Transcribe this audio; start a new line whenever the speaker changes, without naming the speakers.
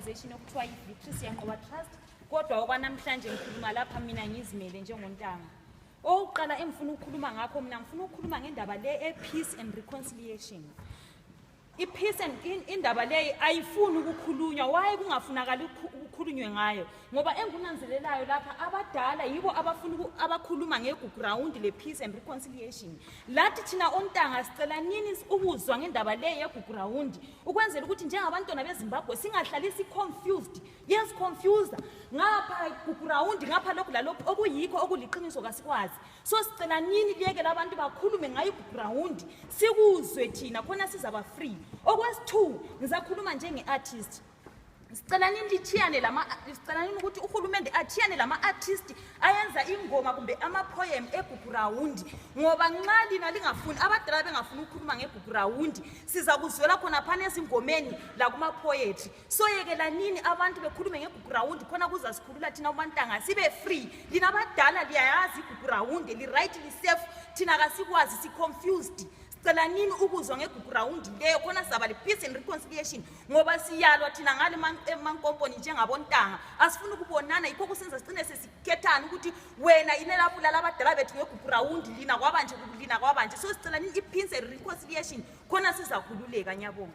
organization okuthiwa iVictory siyanqoba trust kodwa okwanamhlanje ngikhuluma lapha mina ngizimele njengontanga. Oqala engifuna ukukhuluma ngakho mina ngifuna ukukhuluma ngendaba le peace and reconciliation. I-peace and indaba le ayifuni ukukhulunywa. Why kungafunakala ukukhulunywe ngayo? Ngoba engunanzelelayo lapha abadala yibo abafuna abakhuluma ngeGukurahundi le peace and reconciliation. Lathi thina ontanga sicela nini ubuzwa ngendaba le yeGukurahundi ukwenzela ukuthi njengabantwana beZimbabwe singahlalisi confused. Yes, confused. Ngapha Gukurahundi ngapha lokhu lalokho okuyikho okuliqiniso kasikwazi. So sicela nini liyeke labantu bakhulume ngayo iGukurahundi sikuzwe thina khona sizaba free. Okwesi-2 ngizakhuluma njenge-artist. Sicela nini sicela nini ukuthi uhulumende athiyane lama-artist ayenza ingoma kumbe ama-poem eGukurahundi ngoba nxa lina lingafuni abadala bengafuni ukukhuluma ngeGukurahundi siza kuzwela khona phana ezingomeni la kuma-poetry. So yekela nini abantu bekhulume ngeGukurahundi khona kuzasikhulula thina ubantanga sibe free. Lina abadala liyayazi iGukurahundi li-right li-safe thina kasikwazi si-confused. Sicela nini ukuzwa ngeGukurahundi leyo khona sizaba le-peace and reconciliation ngoba siyalwa thina ngale mankomponi njengabontanga asifuna ukubonana yikho kusenza sicine sesikhethana ukuthi wena yini lapho labadala bethu ngeGukurahundi lina kwabanje so sicela nini i-peace and reconciliation khona sizakhululeka. Ngiyabonga.